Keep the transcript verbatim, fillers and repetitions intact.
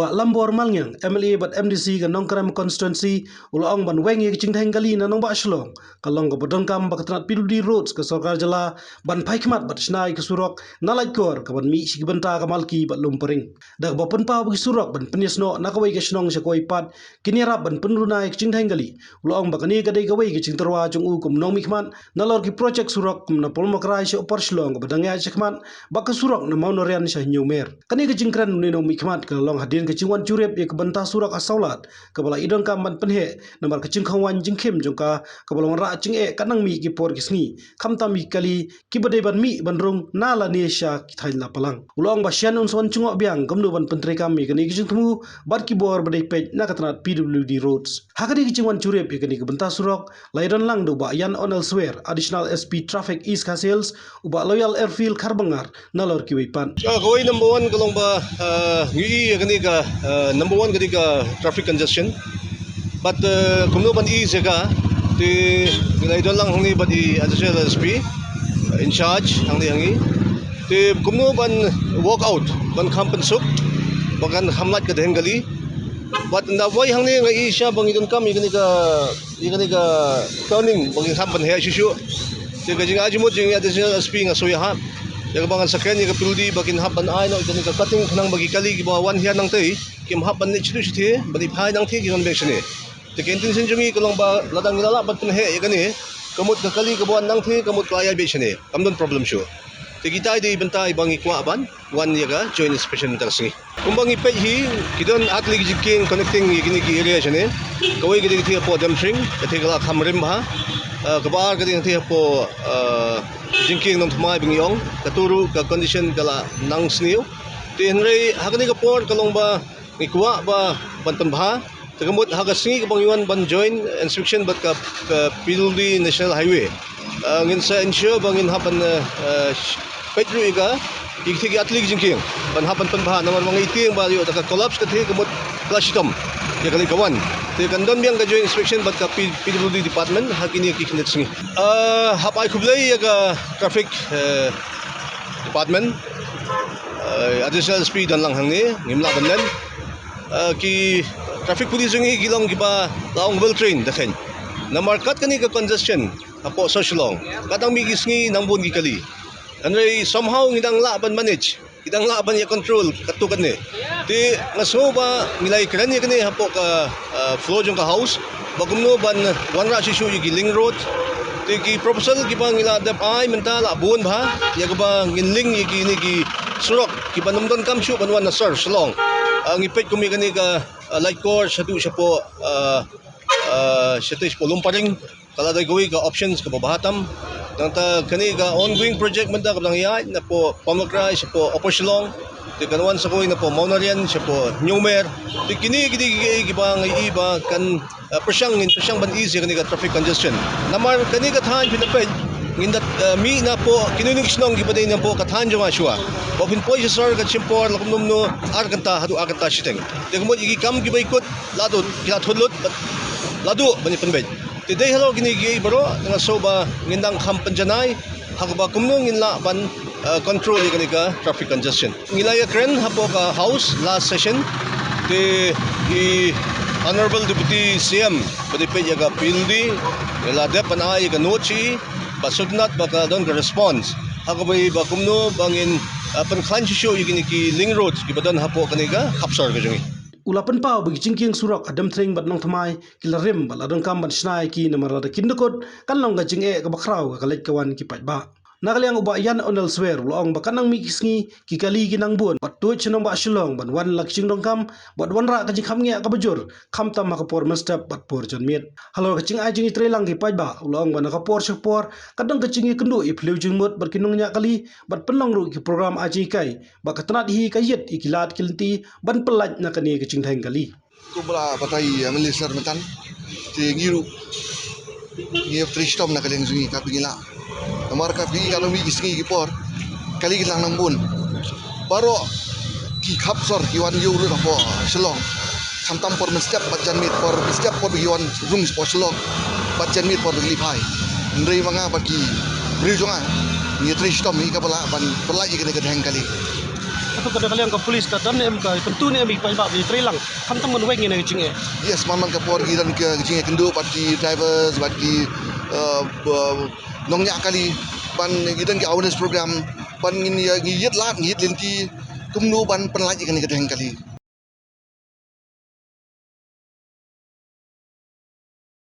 Bah Lambor Malngiang, M L A bad M D C ka Nongkrem Constituency, u la ong ban weng ïa ka jingdheng kali na nongbah Shillong ka long kaba donkam, ba ka tnat P W D Roads ka sorkar jylla ban phai khmat bad shna ïa ka surok na Laitkor kaban mih sha ki bynta ka Malki bad Lumparing. Da kaba pynpaw ba ki surok ban pynïasnoh na kawei ka shnong sha kawei pat kin ïarap ban pynruna ïa ka jingdheng kali, u la ong ba kane ka dei kawei ka jingtyrwa jong u kum u nongmihkhmat nalor ki projek surok kum na Pulmakrai sha Upper Shillong kaba dang ïaid shakhmat, bad ka surok na Mawnohrian sha Hynñiewmer. Kane ka jingkren une u nongmihkhmat ka la long hadien ka jingwan jurip ïa ka bynta surok ha Sawlad kaba la i donkam ban pynheh namar ka jingkhongwan jingkhim jong ka kaba la wanrah jingeh katba nang mih ki por ki sngi, khamtam ïa ki kali kiba dei ban mih ban rung na lane sha ki thaiñ Lapalang. U la ong ba shen un sa wan jngoh biang kumno ban pyntreikam ïa kane ka jingthmu bad ki bor ba dei peit na ka tnat P W D Roads. Ha kane ka jingwan jurip ïa kane ka bynta surok la ïadon lang da u Bah Jan Onel Swer, Additional S P Traffic East Khasi Hills, u Bah Loyal Airfield Kharbangor, nalor kiwei pat. Ah, kawei number one ka long ba, ah, ngi i ïa kane ka, ah, number one kane ka traffic congestion. Bad, ah, kumno ban i ïa ka, te ngi la ïadon lang hangne bad i Additional S P, ah, in charge hangne hangi. Te kumno ban work out, ban kham pynsuk, ba kan kham lait ka dheng kali. Bad nda wei hangne nga i sha ba ngi donkam ïa kane ka, ïa kane ka turning ba ngi kham pynheh shuh shuh. Te ka jingai jingmut jong i Additional S P nga shu ïahap ïa kaba ngan sa kren ïa ka P W D ba kin hap ban ai noh ïa kane ka cutting khnang ba ki kali kiba wan hiar nangtei kim hap ban leit shuh shuh te, ban leit phai nangtei ki wan beit shane. Te ka intention jong ngi ka long ba lada ngi la lah ban pynheh ïa kane, ka mut ka kali kaba wan nangtei ka mut ka la ïaid beit shane, kam don problem shuh. Te kita i dei bynta iba ngi kwah ban wan ïa ka joint inspection mynta ka sngi. Kumba ngi peit hi, ki don ar tylli ki jingkieng connecting ïa kine ki area shane. Kawei ka dei ka thie hapoh Demthring, ka thie ka la kham rim bha. Ah, kaba ar ka dei ka thie hapoh, ah, jingkieng Nongthymmai ba ngi ong, kato ruh ka condition ka la nang sniew. Te hynrei ha kane ka por ka long ba ngi kwah ba ban pynbha. Te ka mut ha ka sngi kaba ngi wan ban joint inspection bad ka, ka P W D National Highway, ah, ngin sa ensure ba ngin hap ban, ah, ah, peit ruh ïa ka, ïa ki thie ki ar tylli ki jingkieng ban hap ban pynbha namar ba ngi tieng ba ïoh da ka collapse ka thie ka mut ka la shitom ïa ka leit ka wan. Te kan don biang ka joint inspection bad ka P-, P W D department ha kine ki khyndiat sngi. Ah, hap ai khublei ïa ka traffic, eh, department. Ah, Additional S P don lang hangne, ngim lah ban len. Ah, ki traffic police jong ngi ki long kiba la ong well trained da khein. Namar kat kane ka congestion hapoh South Shillong, kat nang mih ki sngi nang bun ki kali. Hynrei somehow ngi dang lah ban manage, ngi dang lah ban ïa control katto katne. Te nga sngew ba ngi la ïakren ïa kane hapoh ka, ah, floor jong ka House ba kumno ban wanrah shuh shuh ïa ki link road. Te ki proposal kiba ngi la dep ai mynta la bun bha ïa kaba ngin link ïa kine ki surok kiba ym donkam shuh ban wan na sor Shillong. Ah, ngi peit kum ïa kane ka, ah, Laitkor shaduh shapoh, ah, ah, shaduh shapoh Lumparing. Ka la dei kawei ka options kaba bha tam. Nangta kane ka ongoing project mynta kaba dang ïaid napoh Pulmakrai shapoh Upper Shillong. Te kan wan sa kawei napoh Mawnohrian shapoh Hynñiewmer. Te kine ki dei ki, kiba ngi i ba kan, ah, pyrshang, ngin pyrshang ban ease ïa kane ka traffic congestion. Namar kane ka thaiñ phin da peit, ngin da, ah, mih napoh kine ki shnong kiba dei napoh ka thaiñ jong nga shuwa. Ba phin poi sha sor ka shim por la kumno kumno ar kynta haduh ar kynta shiteng. Te ka mut ïa ki kam kiba ïakut la duh ki la thut lut, la duh ban ïa pynbeit. Te dei halor kine kiei baroh nga sngew ba ngin dang kham pynjanai ha kaba kumno ngin lah ban, eh, control ïa kane ka traffic congestion. Ngi la ïakren hapoh ka House last session, te i Honourable Deputy C M ba dei peit ïa ka P W D, i la dep ban ai ïa ka note sha i, ba sngewtynnat ba ka don ka response ha kaba i ba kumno ba ngin, eh, pynkhlaiñ shuh shuh ïa kine ki link roads kiba don hapoh kane ka khapsor ka jong ngi. U la pynpaw ba ki jingkieng surok ha Demthring bad Nongthymmai ki la rim bad la donkam ban shna ïa ki namar lada kin dkut kan long ka jingeh kaba khraw ha ka leit ka wan ki paidbah. Na ka liang u Bah Jan Onel Swer u la ong ba kan nang mih ki sngi ki kali ki nang bun bad tuid sha nongbah Shillong ban wan la ki jingdonkam bad wanrah ka jingkhapngiah kaba jur, khamtam ha ka por mynstep bad por janmiet. Halor ka jingai jingïatreilang ki paidbah u la ong ba na ka por sha ka por ka don ka jingïakynduh ïaphylliew jingmut bad ki nongñiah kali bad pynlong ruh ki program ai jinghikai ba ka tnat hi ka ïit ïa ki lad ki lynti ban pyllait na kane ka jingdheng kali. Kumba la batai ïa u Minister mynta, te ngi ruh ngi ïa trei shitom na ka liang jong ngi katba ngi lah. Namar katba ngi, katba ngi, ki sngi ki por kali ki dang nang bun. Baroh ki khapsor ki wan ïew lut hapoh Shillong. Khamtam por mynstep bad janmiet, por mynstep por ba ki wan rung shapoh Shillong bad janmiet por ba ki leit phai. Hynrei ma nga bad ki briew jong nga ngi ïa trei shitom ïa kaba lah ban pyllait ïa kane ka dheng kali. Katto katne ka liang ka police ka don ne em, ka kyntu ne em ïa ki paidbah ba ïatrei lang, khamtam ban weng ïa kane ka jingeh? Yes, man man ka por ngi don ka jingïakynduh bad ki drivers bad ki, uh, uh, nongñiah kali, ban ngi don ki awareness program, ban ngin ïa, ngi ïit lad, ngi ïit lynti kumno ban pynlait ïa kane ka dheng kali.